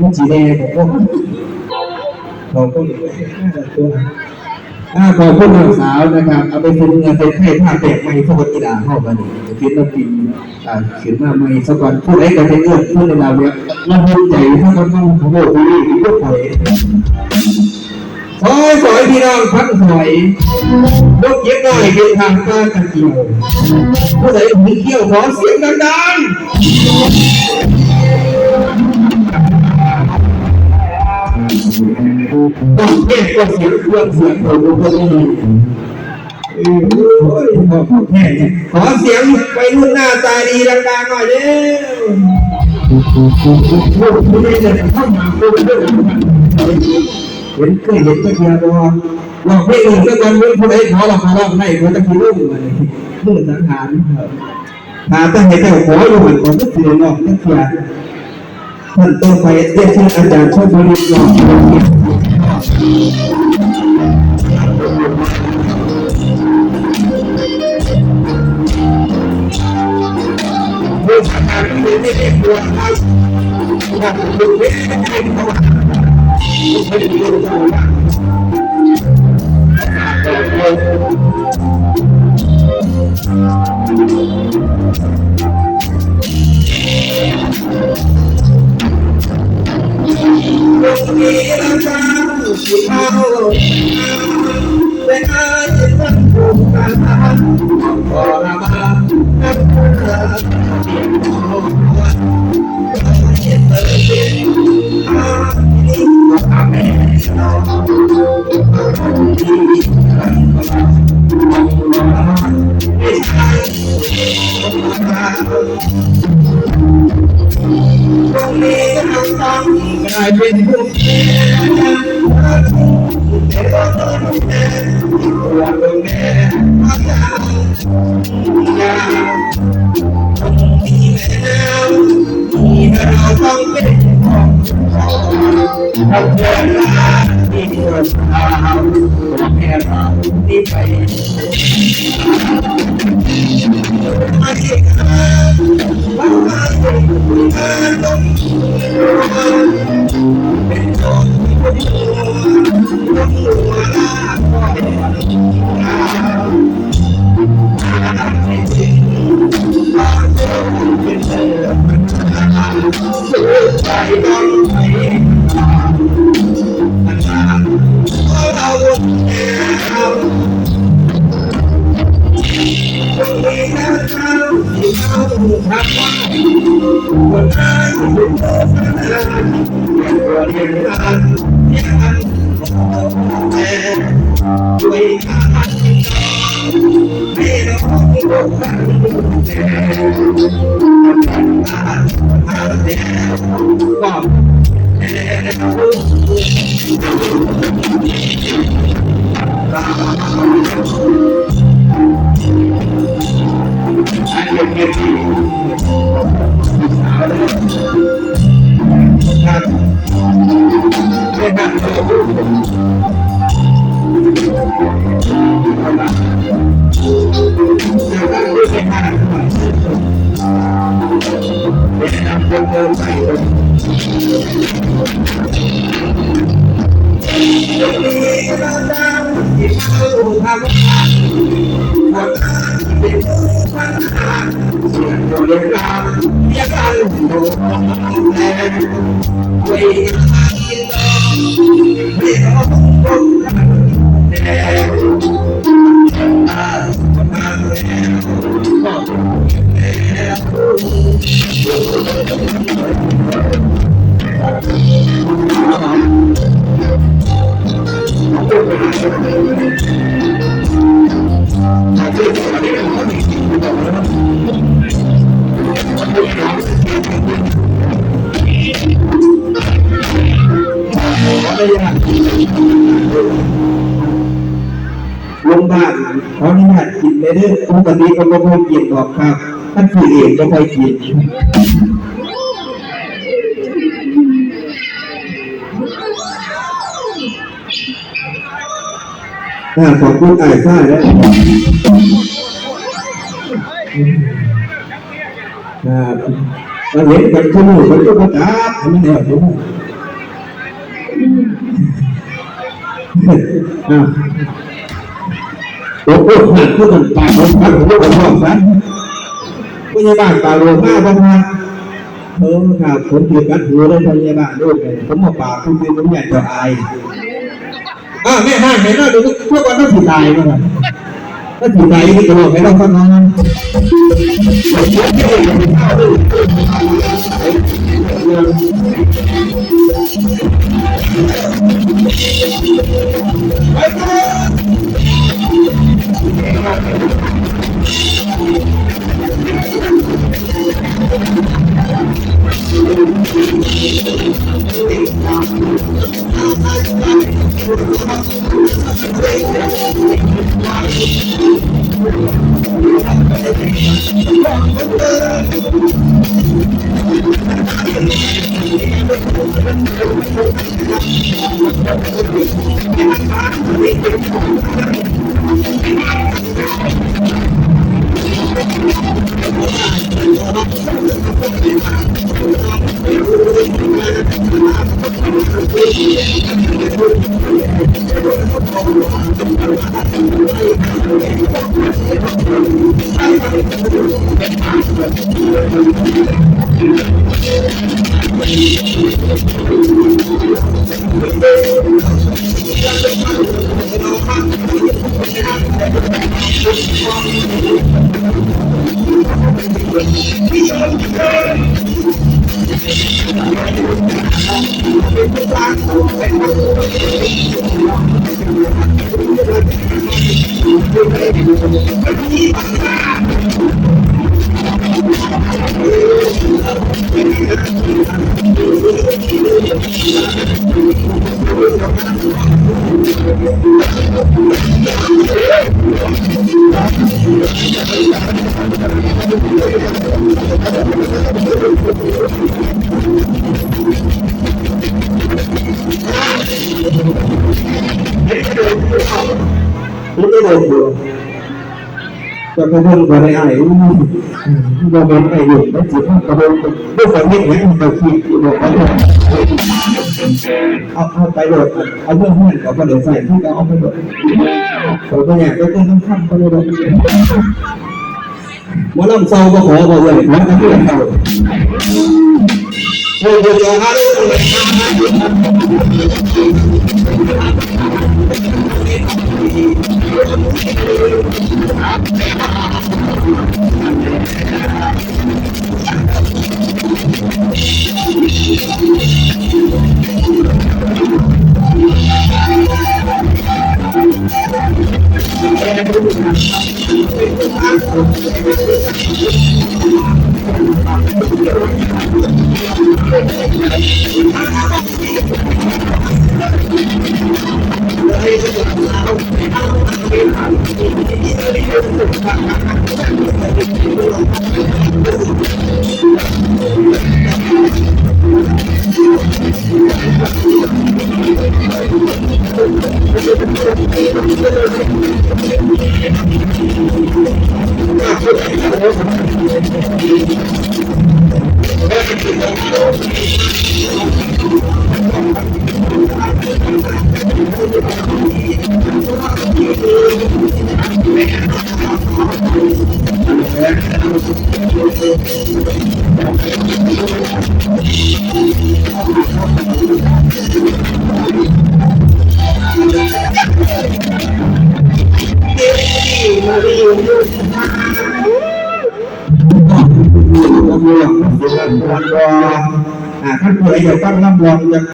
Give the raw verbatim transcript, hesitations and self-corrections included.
มันสิแน่บ่ ขอบคุณ อ่า ขอบคุณน้องสาวนะครับ เอาไปเป็นเงินเป็นไข่ผ้าแปลกใหม่สวัสดีลาเข้ามานี่ จะเป็นนักบิน อ่า ขึ้นมาใหม่สักวัน ผู้ใดก็ได้เอื้อนผู้ใดลาเวียก ลำบากใจสักวัน ต้องขอโทษที่นี่ทุกคน ซอยซอยพี่น้องพันซอย นกเก็บน้อยเป็นทางปลากระเจียว ผู้ใดหูเขี้ยวขอเสียงดังๆ ต้องแยกก็เสียงเครื่องเสียงโหดก็ต้องมี เออ โอ้ย ขอแค่เนี่ย ขอเสียงวัยรุ่นหน้าตาดีดังๆหน่อยเร็ว เห็นเคยเห็นตะเกียบบ่ ร้องเพลงหนึ่งสักวัน เว้นผู้ใดขอเราขอร้องได้ ขอตะกี้ลูกเลย เมื่อสังหาร หาตั้งให้เจ้าขออยู่หันก่อน นึกถึงน้องตะเกียบ ท่านต่อไปเรียนเชิญอาจารย์ชลบุรี รอง โรงพยาบาลขออนุญาตกินเลยเด้อ ปกติก็บ่ค่อยกินดอกครับ ท่านผู้เองก็ค่อยกิน อ่า ขอบคุณอ้ายฟ้าแล้ว ครับ ก็เห็นกันทุกมื้อกันทุกประจักษ์ให้มันแล้วเด้อ อ่ะ โอ้โห หนักขึ้นมันปากผมกัดหูผมบอกซะ พยาบาลปากหลวงมากบ้างนะ เออ ครับ ผมถือกัดหูเลยพยาบาลด้วย ผมมาปากคุณคือผมอยากจะอาย อ่า แม่ห้างเห็นแล้วเดี๋ยวเพื่อวันต้องถือตายนะครับ ถ้าถือตายนี่ก็บอกให้เราฟังนะ ไม่ได้ลงเลย แต่กระเบื้องบ่ได้อ้าย อู้ บ่แม่นอ้ายอยู่ มันสิมากระเบื้อง บ่ขอเฮ็ดหยังให้เขาคิดอยู่ บ่ขอเฮ็ด เอา เอาไปโลด เอาเรื่องเฮือนก็บ่ได้ใส่ ที่ก็เอาไปโลด เขาบ่อยากได้เรื่องคำก็เลยโลด หมอลำเศร้าบ่ขอบ่เลย หมอลำเศร้า โอ้ย เดี๋ยวๆ อ่า ท่านผู้ใดอยากฟังลำลอง